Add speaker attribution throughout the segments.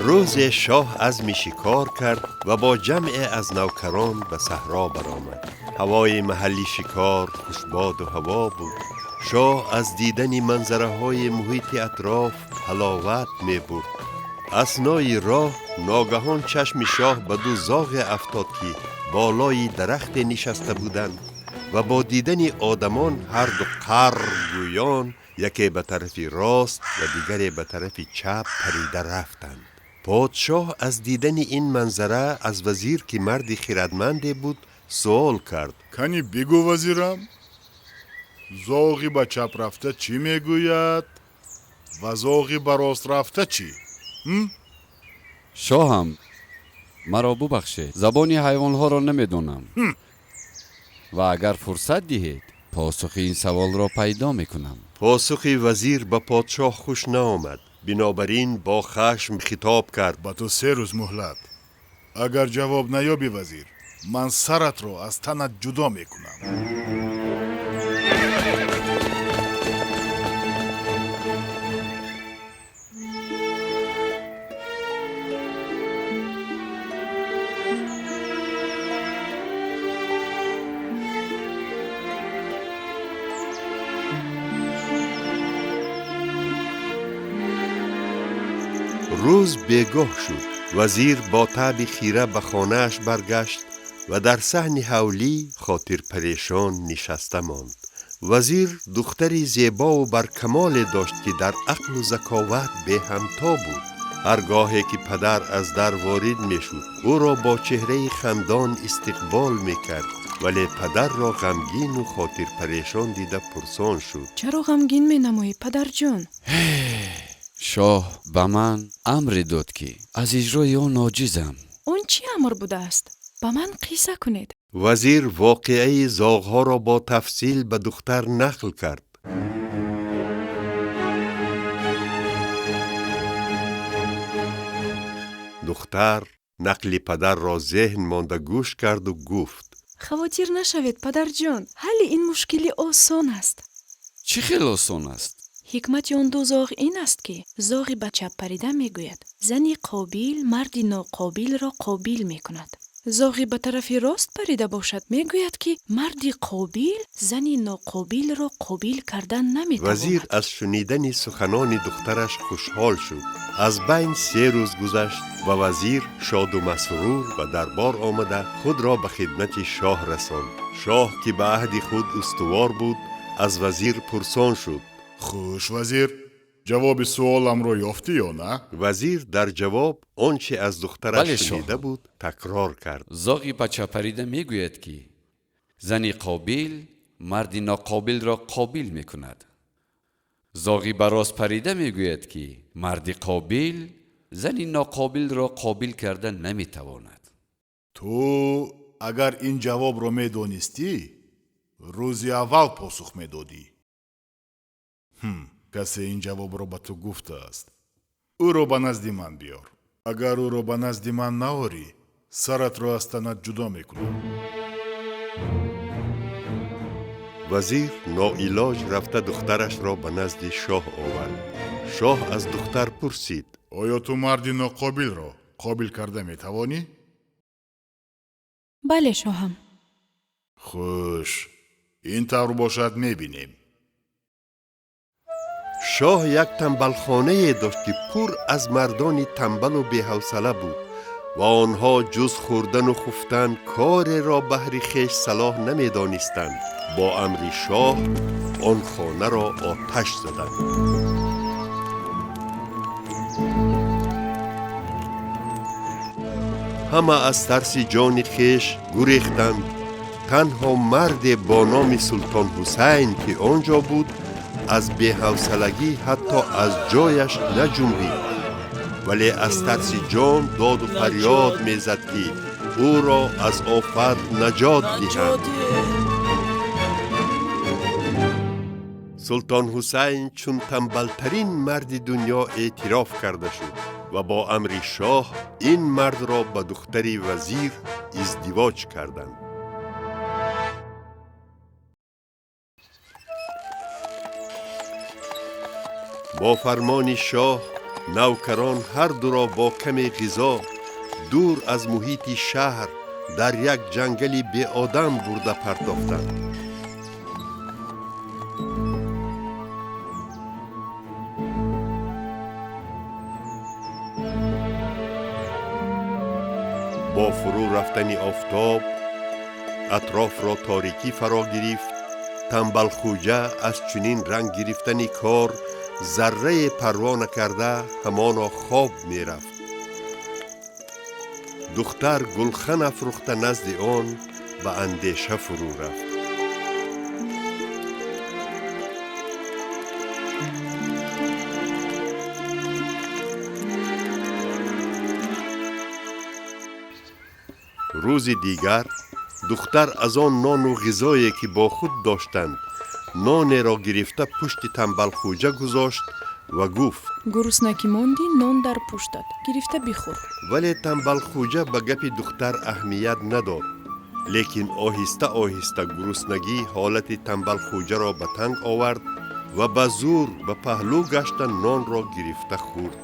Speaker 1: روز شاه عزم شکار کرد و با جمع از نوکران به صحرا برآمد. هوای محلی شکار خوشباد و هوا بود. شاه از دیدن منظره های محیط اطراف حلاوت می برد. اثنای راه ناگهان چشم شاه به دو زاغ افتاد که بالای درخت نشسته بودند و با دیدن آدمان هر دو قر گویان یکی به طرف راست و دیگری به طرف چپ پریده رفتند. پادشاه از دیدن این منظره از وزیر که مرد خردمندی بود سوال کرد:
Speaker 2: کنی بگو وزیرم، زاغی به چپ رفته چی میگوید و زاغی به راست رفته چی؟
Speaker 3: شاهم، مرا ببخشید، زبان حیوانها را نمیدانم و اگر فرصت دهید پاسخ این سوال را پیدا میکنم.
Speaker 1: پاسخ وزیر به پادشاه خوش نآمد، بنابراین با خشم خطاب کرد:
Speaker 2: به تو 3 روز مهلت، اگر جواب نیابی وزیر، من سرت را از تنت جدا میکنم.
Speaker 1: روز بیگاه شد. وزیر با تعب خیره به خانه‌اش برگشت و در صحن حولی خاطر پریشان نشسته ماند. وزیر دختری زیبا و برکمال داشت که در عقل و ذکاوت به همتا بود. هرگاهی که پدر از در وارد میشد او را با چهره خندان استقبال میکرد، ولی پدر را غمگین و خاطر پریشان دیده پرسان شد:
Speaker 4: چرا غمگین می نمایی پدر جان؟
Speaker 3: شاه به من امر داد که از اجرای آن عاجزم.
Speaker 4: آن چی امر بوده است؟ به من قصه کنید.
Speaker 1: وزیر واقعه زاغها را با تفصیل به دختر نقل کرد. دختر نقل پدر را ذهن مانده گوش کرد و گفت:
Speaker 4: خواطر نشوید پدر جان، حل این مشکل آسان است.
Speaker 3: چی خیلی آسان است؟
Speaker 4: حکمت آن دو زاغ این است که زاغ به چپ پریده میگوید زن قابل مرد ناقابل را قابل میکند. زاغ به طرف راست پریده باشد میگوید که مرد قابل زن ناقابل را قابل کردن نمیتواند.
Speaker 1: وزیر از شنیدن سخنان دخترش خوشحال شد. از بین 3 روز گذشت و وزیر شاد و مسرور به دربار آمده خود را به خدمت شاه رساند. شاه که به عهد خود استوار بود از وزیر پرسان شد:
Speaker 2: خوش وزیر، جواب سوالم را یافتی یا نه؟
Speaker 1: وزیر در جواب آنچه از دخترش شنیده بود تکرار کرد.
Speaker 3: زاغی به چپ پریده میگوید که زن قابل مرد ناقابل را قابل میکند. زاغی به راست پریده میگوید که مرد قابل زن ناقابل را قابل کرده نمیتواند.
Speaker 2: تو اگر این جواب را میدانستی روزی اول پاسخ میدادی. کسی این جواب را به تو گفته است. او را به نزد من بیار. اگر او را به نزد من نآوری سرت را از تنت جدا میکنم.
Speaker 1: وزیر ناعلاج رفته دخترش را به نزد شاه آورد. شاه از دختر پرسید:
Speaker 2: آیا تو مرد ناقابل را قابل کرده میتوانی؟
Speaker 4: بله شاهم.
Speaker 2: خوش، این طور باشد میبینیم.
Speaker 1: شاه یک تنبلخانه داشت که پر از مردان تنبل و بی‌حوصله بود و آنها جز خوردن و خفتن کار را بهر خویش صلاح نمیدانستند. با امر شاه آن خانه را آتش زدند. همه از ترس جان خویش گریختند. تنها مرد با نام سلطان حسین که آنجا بود аз беҳавсалагӣ ҳатто аз ҷояш наҷунбид, вале аз тарси ҷон доду фарёд мезад, ки ӯро аз офат наҷот диҳанд. Султон Ҳусайн чун тамбалтарин марди дунё эътироф карда шуд ва бо амри шоҳ ин мардро ба духтари вазир издивоҷ карданд. Бо фармони шоҳ навкарон ҳар дуро бо каме ғизо дур аз муҳити шаҳр дар як ҷангали беодам бурда партофтанд. Бо фурӯ рафтани офтоб атрофро торикӣ фаро гирифт. Тамбалхуҷа аз чунин ранг гирифтани кор заррае парво накарда ҳамоно хоб мерафт. Духтар гулхан афрӯхта назди он ба андеша фурӯ рафт. Рӯзи дигар духтар аз он нону ғизое, ки бо худ доштанд, нонеро гирифта пушти Тамбалхуҷа гузошт ва гуфт:
Speaker 4: Гурусна ки мондӣ, нон дар пуштат, гирифта бихӯр.
Speaker 1: Вале Тамбалхуҷа ба гапи духтар аҳамият надод. Лекин оҳиста оҳиста гуруснагӣ ҳолати Тамбалхуҷаро ба танг овард ва ба зур ба паҳлӯ гашта нонро гирифта хӯрд.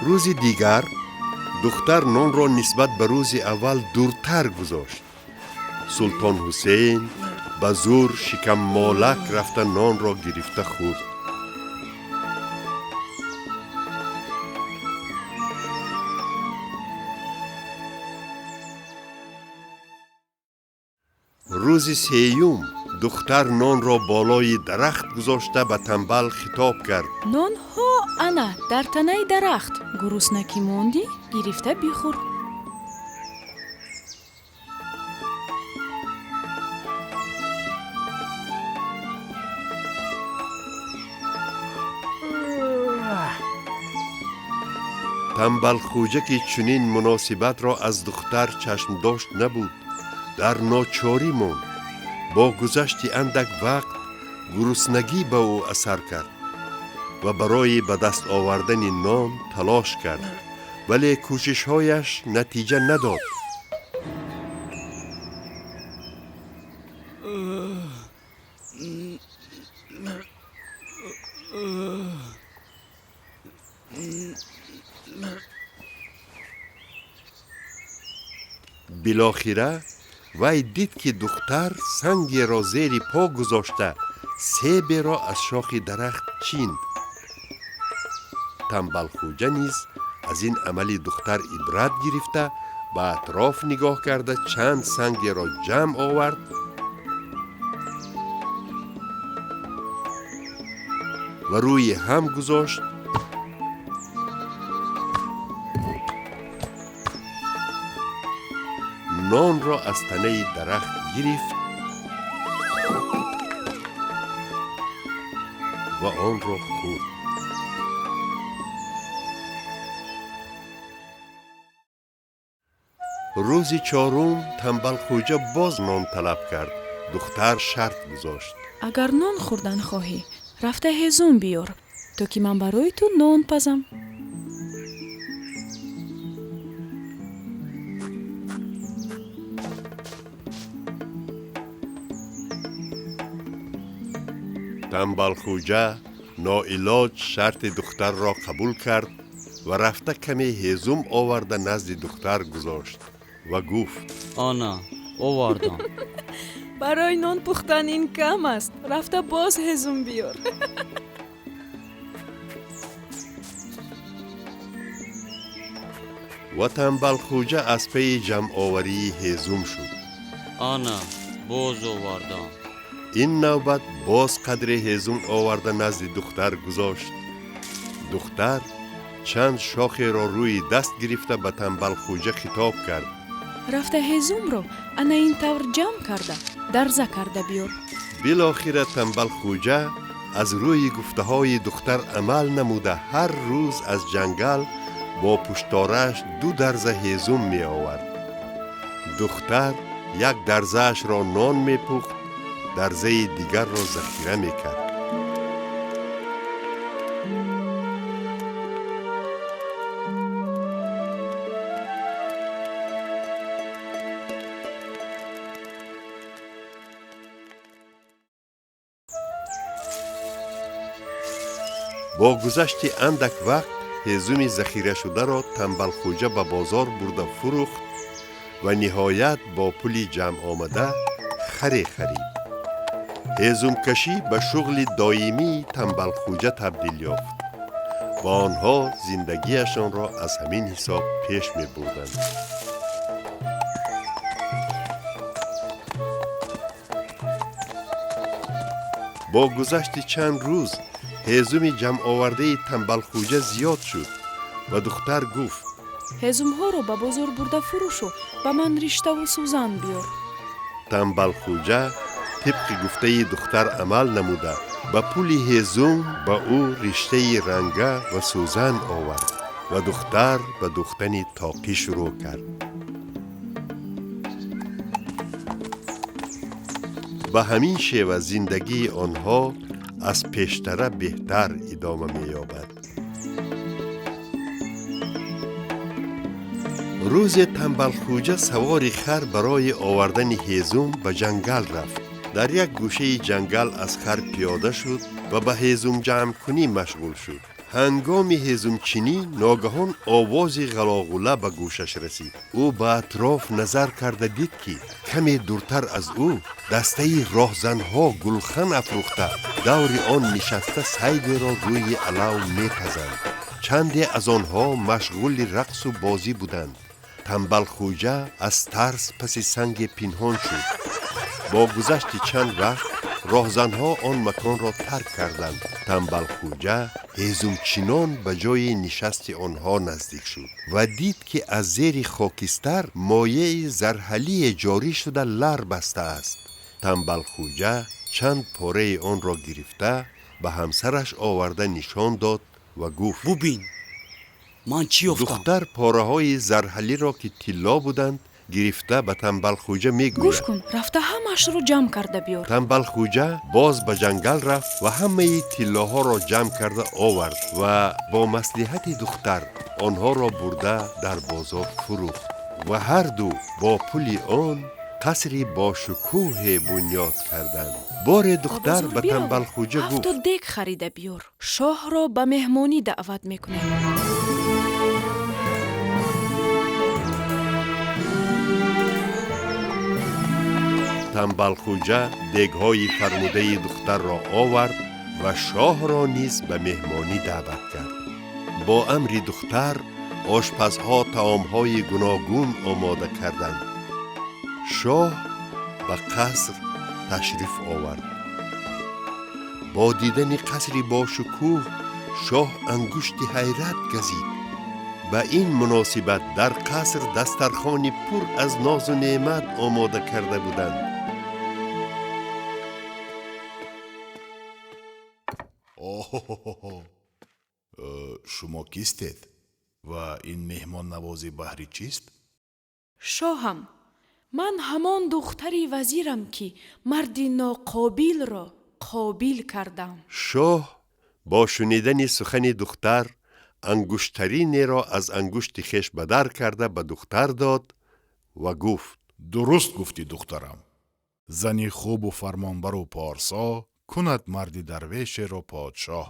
Speaker 1: Рӯзи дигар духтар нонро нисбат ба рӯзи аввал дуртар гузошт. Султон Ҳусейн ба зур шикаммолак рафта нонро гирифта хӯрд. Рӯзи сеюм духтар нонро болои дарахт гузошта ба Тамбал хитоб кард:
Speaker 4: Нонҳо ана дар танаи дарахт, гурусна ки мондӣ, гирифта бихӯр.
Speaker 1: Тамбалхуҷа, ки чунин муносибатро аз духтар чашмдошт набуд, дар ночорӣ монд. Бо гузашти андак вақт гуруснагӣ ба ӯ асар кард ва барои ба даст овардани нон талош кард, вале кӯшишҳояш натиҷа надод. Билохира вай дид, ки духтар сангеро зери по гузошта себеро аз шохи дарахт чинд. Тамбалхуҷа низ аз ин амали духтар ибрат гирифта ба атроф нигоҳ карда чанд сангеро ҷамъ овард ва рӯи ҳам гузошт нонро аз танаи дарахт гирифт ва онро хӯрд. Рӯзи чорум Тамбалхуҷа боз нон талаб кард. Духтар шарт гузошт:
Speaker 4: Агар нон хӯрдан хоҳӣ, рафта ҳезум биёр, то ки ман барои ту нон пазам.
Speaker 1: Тамбалхуҷа ноилоҷ шарти духтарро қабул кард ва рафта каме ҳезум оварда назди духтар гузошт ва гуфт:
Speaker 5: Ана, овардам.
Speaker 4: Барои нон пухтан ин кам аст, рафта боз ҳезум биёр.
Speaker 1: Ва Тамбалхуҷа аз пайи ҷамъоварии ҳезум шуд.
Speaker 5: Ана, боз овардам.
Speaker 1: Ин навбат боз қадре ҳезум оварда назди духтар гузошт. Духтар Чанд шохеро рӯи даст гирифта ба Танбалхӯҷа хитоб кард.
Speaker 4: Рафта ҳезумро ана ин тавр ҷамъ карда, дарза карда биёр.
Speaker 1: Билохира Танбалхӯҷа аз рӯи гуфтаҳои духтар амал намуда, ҳар рӯз аз ҷангал бо пушторааш ду дарза ҳезум меовард. Духтар як дарзаашро нон мепухт, дарзаи дигарро захира мекард. Бо гузашти андак вақт ҳезуми захирашударо Танбалхӯҷа ба бозор бурда фурӯхт ва ниҳоят бо пули ҷамъ омада харе харид. Ҳезумкашӣ ба шуғли доимии Танбалхӯҷа табдил ёфт ва онҳо зиндагиашонро аз ҳамин ҳисоб пеш мебурданд. Бо гузашти чанд рӯз ҳезуми ҷамъовардаи Танбалхӯҷа зиёд шуд ва духтар гуфт:
Speaker 4: ҳезумҳоро ба бозор бурда фурӯшу ба ман риштаву сӯзан биёр.
Speaker 1: Танбалхӯҷа тибқи гуфтаи духтар амал намуда, ба пули ҳезум ба ӯ риштаи ранга ва сӯзан овард ва духтар ба духтани тоқӣ шурӯъ кард. Ба ҳамин шева зиндагии онҳо аз пештара беҳтар идома меёбад. Рӯзе Танбалхӯҷа савори хар барои овардани ҳезум ба ҷангал рафт. Дар як гӯшаи ҷангал аз хар пиёда шуд ва ба ҳезумҷамъкунӣ машғул шуд. Ҳангоми ҳезумчинӣ ногаҳон овози ғалоғула ба гӯшаш расид. Ӯ ба атроф назар карда дид, ки каме дуртар аз ӯ дастаи роҳзанҳо гулхан афрӯхта, даври он нишаста сайдеро рӯи алав мепазанд. Чанде аз онҳо машғули рақсу бозӣ буданд. Танбалхӯҷа аз тарс паси санге пинҳон шуд. Бо гузашти чанд вақт роҳзанҳо он маконро тарк карданд. Танбалхӯҷа ҳезумчинон ба ҷои нишасти онҳо наздик шуд ва дид, ки аз зери хокистар мояи зарҳалие ҷорӣ шуда лар бастааст. Танбалхӯҷа чанд пораи онро гирифта ба ҳамсараш оварда нишон дод ва гуфт:
Speaker 5: бубин, ман чӣ ёфтам?
Speaker 1: Духтар пораҳои зарҳалиро, ки тилло буданд, гирифта ба Танбалхӯҷа мегӯяд:
Speaker 4: гӯш кун, рафта ҳамаашро ҷамъ карда биёр.
Speaker 1: Танбалхӯҷа боз ба ҷангал рафт ва ҳамаи тиллоҳоро ҷамъ карда овард ва бо маслиҳати духтар онҳоро бурда дар бозор фурӯхт ва ҳарду бо пули он қасри бошукӯҳе бунёд карданд. Боре духтар ба Танбалхӯҷа гуфт:
Speaker 4: ҳафту дег харида биёр, шоҳро ба меҳмонӣ даъват мекунем.
Speaker 1: Танбалхӯҷа дегҳои фармудаи духтарро овард ва шоҳро низ ба меҳмонӣ даъват кард. Бо амри духтар ошпазҳо таомҳои гуногун омода карданд. Шоҳ ба қаср ташриф овард. Бо дидани қасри бошукӯҳ шоҳ ангушти ҳайрат газид. Ба ин муносибат дар қаср дастархони пур аз нозу неъмат омода карда буданд.
Speaker 2: Оҳ, шумо кистед ва ин меҳмоннавозӣ баҳри чист?
Speaker 4: Шоҳам, ман ҳамон духтари вазирам, ки марди ноқобилро қобил кардам.
Speaker 1: Шоҳ бо шунидани сухани духтар ангуштаринеро аз ангушти хеш ба дар карда ба духтар дод ва гуфт:
Speaker 2: дуруст гуфтӣ, духтарам. Зани хубу фармонбару порсо кунад марди дарвешеро подшоҳ.